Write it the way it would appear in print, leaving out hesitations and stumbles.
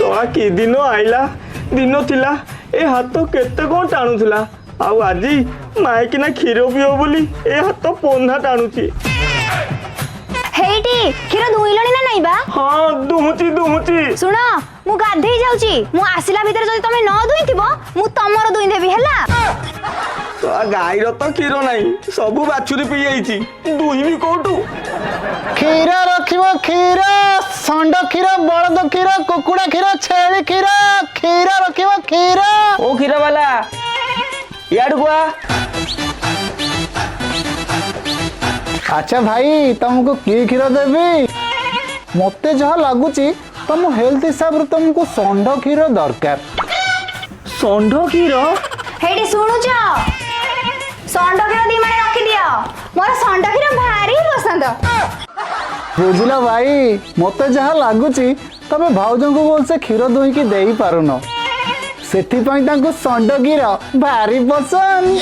ଶଳା କି ଦିନ ଆଇଲା! ଦିନ ଥିଲା, ଏ ହାତ କେତେ କଣ ଟାଣୁଥିଲା, ଆଉ ଆଜି ମାଇକିନା କ୍ଷୀର ପିଅ ବୋଲି ଏ ହାତ ପନ୍ଧା ଟାଣୁଛି। ହେଇଟି, କ୍ଷୀର ଦୁଇଁଲଣି ନା ନାଇଁ ବା? ହଁ, ଦୁହୁଁଛି ଦୁହୁଁଛି। ଶୁଣ, ମୁଁ ଗାଧେଇ ଯାଉଛି। ମୁଁ ଆସିଲା ଭିତରେ ଯଦି ତମେ ନ ଦୁଇଁଥିବ, ମୁଁ ତମର ଦୁଇଁ ଦେବି, ହେଲା? ଶଳା ଗାଈର ତ କ୍ଷୀର ନାହିଁ, ସବୁ ବାଛୁରୀ ପିଇ ଯାଇଛି, ଦୁହିଁବି କୋଉଠୁ? କ୍ଷୀର ରଖିବ କ୍ଷୀର! ଷଣ୍ଡ କ୍ଷୀର, ବଳଦ କ୍ଷୀର, କୁକୁଡ଼ା କ୍ଷୀର, ଛେଳି କ୍ଷୀର, କ୍ଷୀର ରଖିବ କ୍ଷୀର! ଓ କ୍ଷୀର ବାଲା, ଇଆଡକୁ ଆ। ଆଚ୍ଛା ଭାଇ, ତମକୁ କି କ୍ଷୀର ଦେବି? ମତେ ଯାହା ଲାଗୁଛି, ତମ ହେଲ୍ଥ ହିସାବରେ ତମକୁ ଷଣ୍ଢ କ୍ଷୀର ଦରକାର। ଷଣ୍ଢ କ୍ଷୀର? ହେଇଟି ଶୁଣୁଛ? ଷଣ୍ଢ କ୍ଷୀର 2 ମାଣେ ରଖିଦିଅ। ମୋର ଷଣ୍ଢ କ୍ଷୀର ଭାରି ପସନ୍ଦ। ବୁଝିଲ ଭାଇ, ମତେ ଯାହା ଲାଗୁଛି, ତମେ ଭାଉଜଙ୍କୁ ଭଲସେ କ୍ଷୀର ଦୁହିଁକି ଦେଇପାରୁନ, ସେଥିପାଇଁ ତାଙ୍କୁ ଷଣ୍ଢ କ୍ଷୀର ଭାରି ପସନ୍ଦ।